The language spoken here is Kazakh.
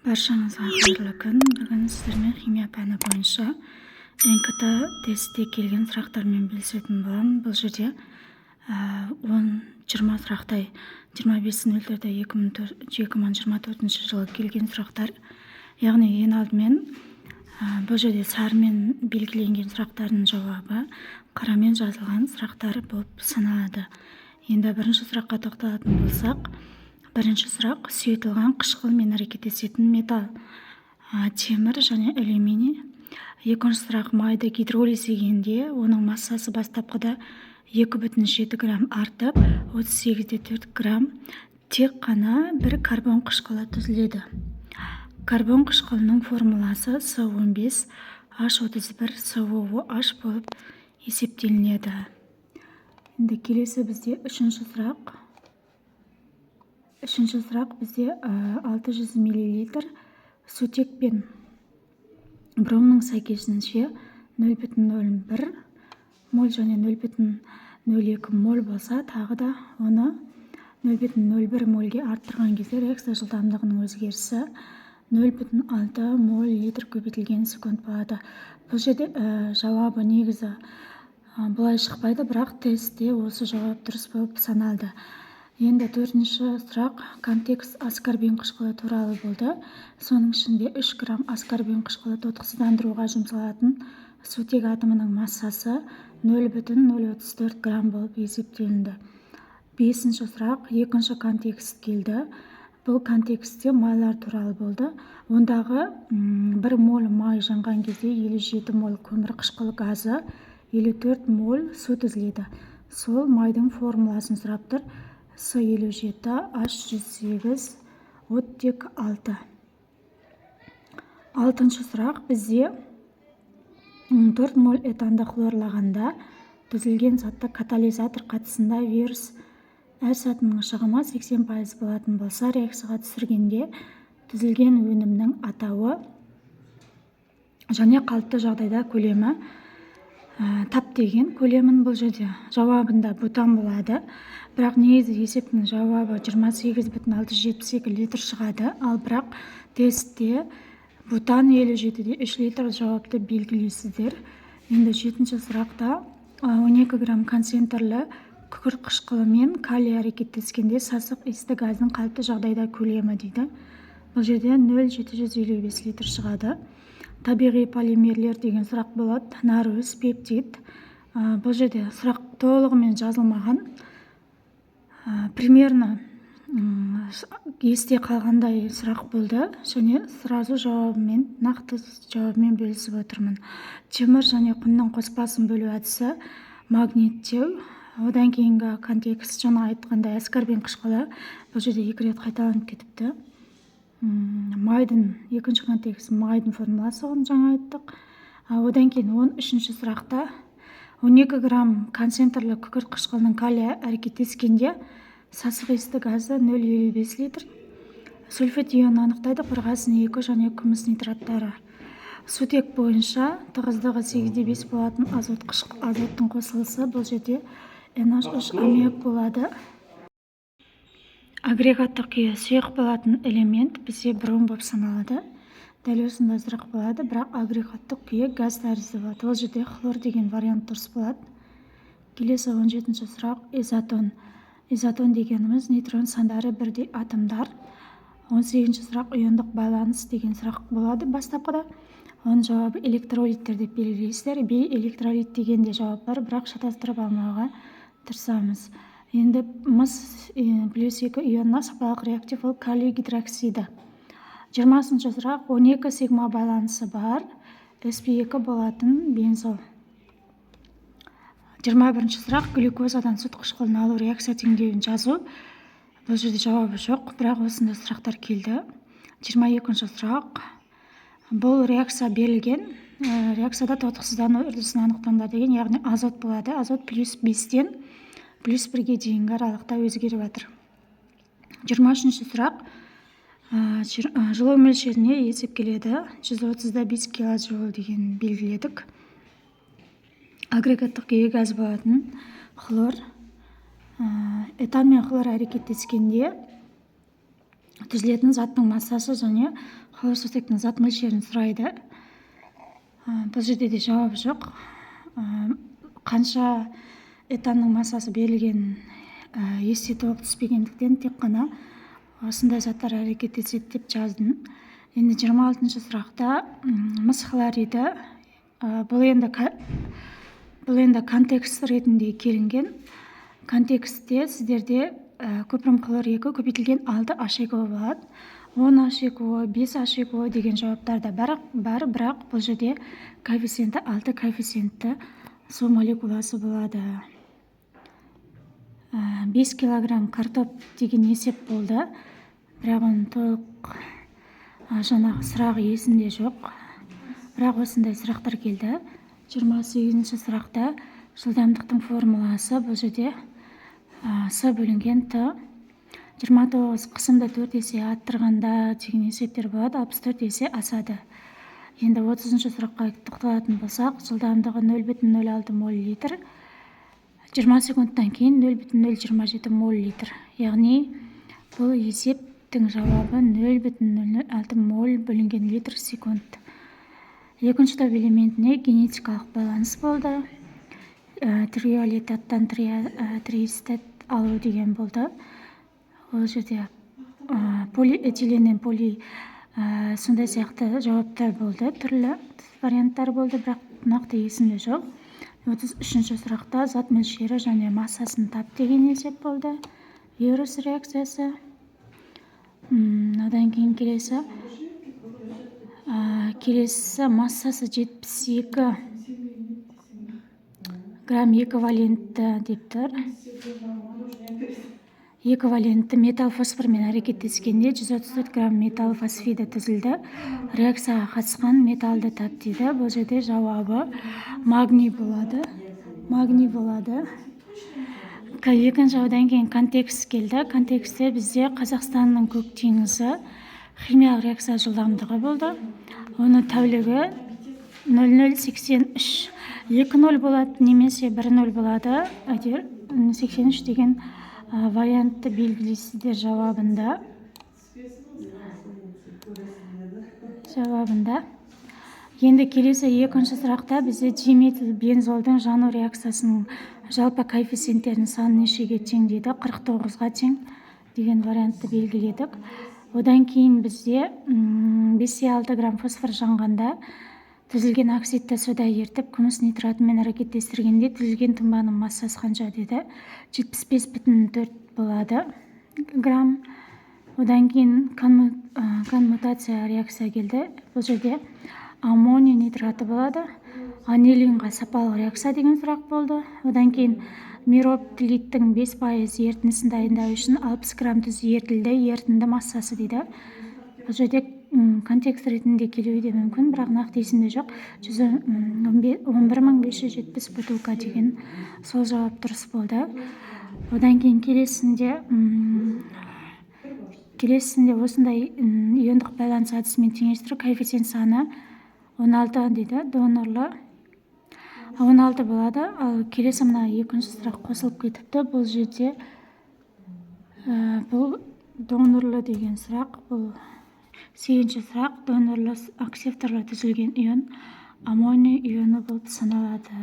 Баршаңызға қайырлы күн! Бүгін сіздермен химия пәні бойынша НКТ тестте келген сұрақтармен бөлісетін боламын. Бұл жерде 10-20 сұрақтай, 25.04.2024 жылы келген сұрақтар. Яғни ең алдымен бұл жерде сарымен белгіленген сұрақтардың жауабы, қарамен жазылған сұрақтар болып саналады. Енді бірінші сұраққа тоқталатын болсақ, бірінші сұрақ: сұйытылған қышқылмен әрекеттесетін металл – темір және алюминий. Екінші сұрақ: майды гидролиздегенде оның массасы бастапқыда 2,7 грамм артып, 38,4 грамм тек қана бір карбон қышқылы түзіледі. Карбон қышқылының формуласы С15 H31 COOH болып есептелінеді. Енді келесі бізде үшінші сұрақ. Үшінші сұрақ бізде: 600 миллилитр сутек пен бромның сәйкесінше 0,01 моль және 0,02 моль болса, тағы да оны 0,01 мольге арттырған кезде реакция жылдамдығының өзгерісі 0,6 моль литр көбейтілген секунд болады. Бұл жерде жауабы негізі бұлай шықпайды, бірақ тестте осы жауап дұрыс болып саналды. Енді төртінші сұрақ, контекст аскорбин қышқылы туралы болды. Соның ішінде 3 грамм аскорбин қышқылы тотықсыздандыруға жұмсалатын сутек атомының массасы 0,034 грамм болып есептелінді. Бесінші сұрақ, екінші контекст келді. Бұл контекстте майлар туралы болды. Ондағы 1 моль май жанған кезде 57 моль көмір қышқыл газы, 54 моль су түзіледі. Сол майдың формуласын сұрап тұр: С57 H108 оттек 6. Алтыншы сұрақ бізде: 4 моль этанды хлорлағанда түзілген затты катализатор қатысында вирус әр сатының шығымы 80% болатын болса, реакцияға түсіргенде түзілген өнімнің атауы және қалыпты жағдайда көлемі тап деген. Көлемін бұл жерде жауабында бутан болады, бірақ негізі есептің жауабы 28,672 литр шығады. Ал бірақ тестте бутан 57,3 литр жауапты белгілейсіздер. Енді жетінші сұрақта 12 грамм концентрлі күкірт қышқылымен калий әрекеттескенде сасық иісті газдың қалыпты жағдайда көлемі дейді. Бұл жерде 0,755 литр шығады. Табиғи полимерлер деген сұрақ болады, нәруыз, пептид. Бұл жерде сұрақ толығымен жазылмаған, примерно есте қалғандай сұрақ болды және сразу жауабымен, нақты жауабымен бөлісіп отырмын. Темір және құмның қоспасын бөлу әдісі – магниттеу. Одан кейінгі контекст жаңа айтқандай аскорбин қышқылы, бұл жерде екі рет қайталанып кетіпті. Майдың екінші контекст, майдың формуласы, оны жаңа айттық. Одан кейін 13-ші сұрақта 12 грамм концентрлі күкірт қышқылының калий әрекеттескенде сасық иісті газы 0,55 литр, сульфид ионын анықтайды, қорғасын 2 және күміс нитраттары. Сутек бойынша тығыздығы 8,5 болатын азоттың қосылысы, бұл жерде NH3 аммиак болады. Агрегаттық күйі сұйық болатын элемент бізде бром болып саналады. Дәл осындай сұрақ болады, бірақ агрегаттық күйі газ тәрізді болады. Ол жерде хлор деген вариант дұрыс болады. Келесі 17-ші сұрақ: изотон. Изотон дегеніміз нейтрон сандары бірдей атомдар. 18-ші сұрақ, иондық байланыс деген сұрақ болады. Бастапқыда оның жауабы электролиттер деп белгілейсіздер. Бейэлектролит деген де жауап бар, бірақ шатастырып алмауға тырысамыз. Енді мыс +2 ионына сапалық реактив ол калий гидроксиді. 20-шы сұрақ: 12 сигма байланысы бар sp2 болатын бензол. 21-ші сұрақ: глюкозадан сүт қышқылын алу реакция теңдеуін жазу. Бұл жерде жауабы жоқ, бірақ осындай сұрақтар келді. 22-ші сұрақ, бұл реакция берілген, реакцияда тотықсыздану үрдісін анықтаңдар деген. Яғни азот болады. Азот +5-тен +1-ге дейінгі аралықта өзгеріп жатыр. 23-ші сұрақ, жылу мөлшеріне есеп келеді, 130,5 килоджоуль деген белгіледік. Агрегаттық күйі газ болатын хлор. Этан мен хлор әрекеттескенде Түзілетін заттың массасы және хлорсутектің зат мөлшерін сұрайды. Бұл жерде де жауап жоқ. Қанша этанның массасы берілген, есте толық түспегендіктен, тек қана осындай заттар әрекет етеді деп жаздым. Енді 26-сұрақта мыс хлориді, бұл енді контекст ретінде келінген. Контекстте сіздерде купрум хлор 2 көбейтілген 6 H2O болады. 10 H2O, 5 H2O деген жауаптар да бар, бірақ бұл жерде коэффициенті 6 коэффициентті су молекуласы болады. 5 килограмм картоп деген есеп болды, бірақ оның толық жаңағы сұрағы есімде жоқ, бірақ осындай сұрақтар келді. 28-сұрақта жылдамдықтың формуласы бұл жерде с бөлінген т. 29, қысымды 4 есе арттырғанда деген есептер болады, 64 есе асады. Енді 30-сұраққа тоқталатын болсақ, жылдамдығы 0,06 моль литр, 20 секундтан кейін 0,027 моль литр, яғни бұл есептің жауабы 0,006 моль бөлінген литр секунд. Екінші топ элементіне генетикалық байланыс болды. Триолетаттан триэстат алу деген болды. Ол жерде полиэтиленнен поли, сондай сияқты жауаптар болды, түрлі варианттар болды, бірақ нақты есімде жоқ. 33-сұрақта зат мөлшері және массасын тап деген есеп болды, вирус реакциясы. Одан кейін келесі массасы 72 грамм екі валентті деп тұр. Екі валентті металл фосформен әрекеттескенде 134 грамм металл фосфиді түзілді. Реакцияға қатысқан металлды тап дейді. Бұл жерде жауабы магний болады, магний болады. Екінші, одан кейін контекст келді. Контекстте бізде Қазақстанның көк теңізі химиялық реакция жылдамдығы болды. Оны тәулігі 0083, 2 ноль болады немесе 1 ноль болады, әйтеуір 83 деген вариантты белгілейсіздер жауабында. Енді келесі екінші сұрақта бізде диметилбензолдың жану реакциясының жалпы коэффициенттерінің саны нешеге тең дейді. 49-ға тең деген вариантты белгіледік. Одан кейін бізде 5,6 грамм фосфор жанғанда түзілген оксидті суда ерітіп, күміс нитратымен әрекеттестіргенде түзілген тұнбаның массасы қанша деді. 75,4 болады грамм. Одан кейін коммутация реакция келді. Бұл жерде аммоний нитраты болады. Анилинға сапалық реакция деген сұрақ болды. Одан кейін мироптилиттің 5% ерітіндісін дайындау үшін 60 грамм тұз ерітілді, ерітінді массасы дейді. Бұл жерде контекст ретінде келуі де мүмкін, бірақ нақты есімде жоқ. 111 570 бутылка деген сол жауап дұрыс болды. Одан кейін келесісінде осындай иондық байланыс әдісімен теңестіру коэффициент саны 16 дейді, донорлы 16 болады. Ал келесі мына екінші сұрақ қосылып кетіпті. Бұл жерде бұл донорлы деген сұрақ, бұл сегізінші сұрақ. Донорлы, акцепторлы түзілген ион аммоний ионы болып саналады.